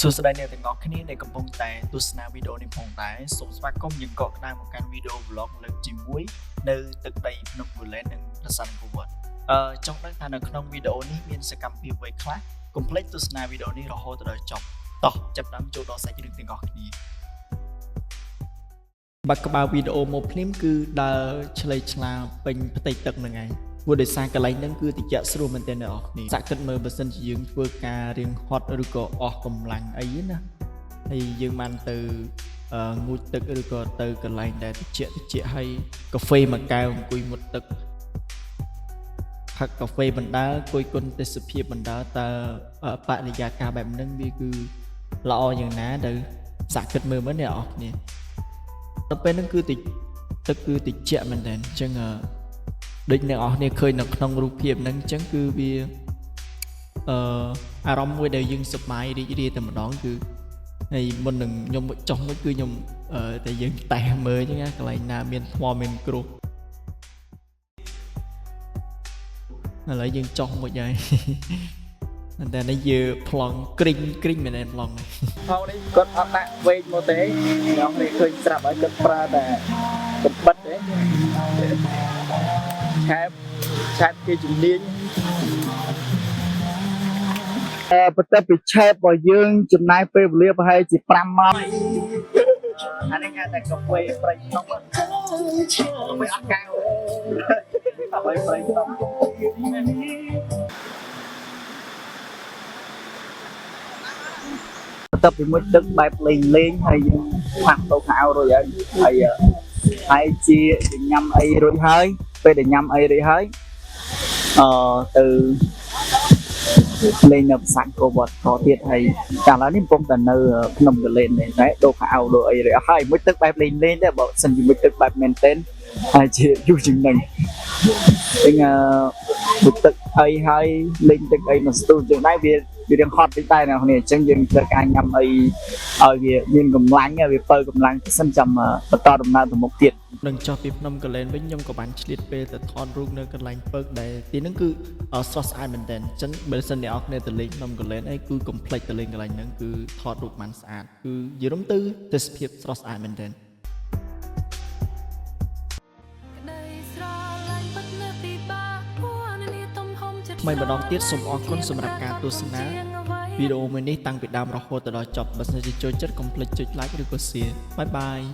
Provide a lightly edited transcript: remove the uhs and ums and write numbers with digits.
សួស្តីអ្នកទាំងអស់គ្នាដែលកំពុងតែទស្សនាវីដេអូនេះផងដែរសូមស្វាគមន៍យ៉ាងកក់ក្ដៅមកកាន់វីដេអូ vlog លើកទី1នៅទឹកដីភ្នំគូលែននិងប្រាសាទអង្គរវត្តចង់ដឹងថានៅក្នុងវីដេអូនេះមានសកម្មភាពអ្វីខ្លះកុំភ្លេចទស្សនាវីដេអូនេះរហូតដល់ចប់តោះចាប់ផ្ដើមចូលដល់សាច់រឿងទាំងអស់គ្នាបាក់ក្បាលវីដេអូមកភ្លាមគឺដើរឆ្លេឆ្លាពេញផ្ទៃទឹកហ្នឹងឯងព្រោះដោយសារកន្លែងហ្នឹងគឺតិចស្រួលមែនទែនអ្នកនរគ្នាសាក់គិតមើលបើសិនជាយើងធ្វើការរៀងហត់ឬក៏អស់កម្លាំងអីណាហើយយើងបានទៅងូតទឹកឬក៏ទៅកន្លែងដែលតិចតិចហើយកាហ្វេមួយកែវអង្គុយមុតទឹកផឹកកាហ្វេបណ្ដើអង្គុយគុណទេសភាពបណ្ដើតើបរិយាកាសបែបហ្នឹងវាគឺល្អយ៉ាងណាទៅសាក់គិតមើលមើលអ្នកនរគ្នា ដល់ពេលហ្នឹងគឺតិចទឹកគឺតិចមែនតើអញ្ចឹងដូចអ្នកនរគ្នាឃើញនៅក្នុងរូបភាពហ្នឹងអញ្ចឹងគឺវាអឺអារម្មណ៍មួយដែលយើងសប្បាយរីករាយតែម្ដងគឺហើយមុននឹងខ្ញុំចុះមួយគឺខ្ញុំតែយើងតេស្តមើលអញ្ចឹងណាកន្លែងណាមានថ្មមានគ្រោះឥឡូវយើងចុះមួយហើយ តែនេះយើងប្លង់គ្រីងគ្រីងមែនទេប្លង់នេះ ផងនេះគាត់អត់ដាក់វែកមកទេអ្នកនេះឃើញស្រាប់ហើយគាត់ប្រើតែកំបិតទេឆែបឆែបគេជំនាញបន្ទាប់ពីឆែបរបស់យើងចំណាយពេលវេលាប្រហែលជា5ម៉ោងអានេះគេតែកាហ្វេប្រៃក្នុងកាហ្វេអត់កែវកាហ្វេប្រៃក្នុង បន្ទាប់ពីមុជទឹកបែបលេងលេងហើយយើងផ្លាស់ទៅខោរួចហើយហើយហើយជាយើងញ៉ាំអីរួចហើយពេលដែលញ៉ាំអីរួចហើយអឺទៅលេងនៅប្រាសាទអង្គរវត្តតទៀតហើយកាលឡើយនេះកំពុងតែនៅភ្នំកលែននេះតែដូរខោដូរអីរួចអស់ហើយមុជទឹកបែបលេងលេងដែរបើសិនជាមុជទឹកបែបមែនទែនហើយជាយូរជាងនឹងអញ្ចឹងមុជទឹកអីហើយលេងទឹកអីមកស្ទូចជាងដែរវាវារៀងហត់តិចដែរអ្នកនរអញ្ចឹងយើងត្រូវការញ៉ាំអីឲ្យវាមានកម្លាំងវាបើកម្លាំងទៅសិនចាំបន្តដំណើរទៅមុខទៀត នឹងចុះពីភ្នំកលែនវិញខ្ញុំក៏បានឆ្លៀតពេលទៅថតរូបនៅកន្លែងពឹកដែលទីហ្នឹងគឺស្រស់ស្អាតមែនទែនអញ្ចឹងបើសិនអ្នកនរគ្នាទៅលេងភ្នំកលែនអីគឺកុំភ្លេចទៅលេងកន្លែងហ្នឹងគឺថតរូបបានស្អាតគឺយល់ទៅទេសភាពស្រស់ស្អាតមែនទែន ក្តីស្រឡាញ់ពិតនៅពិបាកពណ៌នាទំហំចិត្ត ថ្មីម្ដងទៀតសូមអរគុណសម្រាប់ការទស្សនាវីដេអូមួយនេះតាំងពីដើមរហូតទៅដល់ចប់បើសិនជាចូលចិត្តកុំភ្លេចចុច like ឬក៏ share bye bye.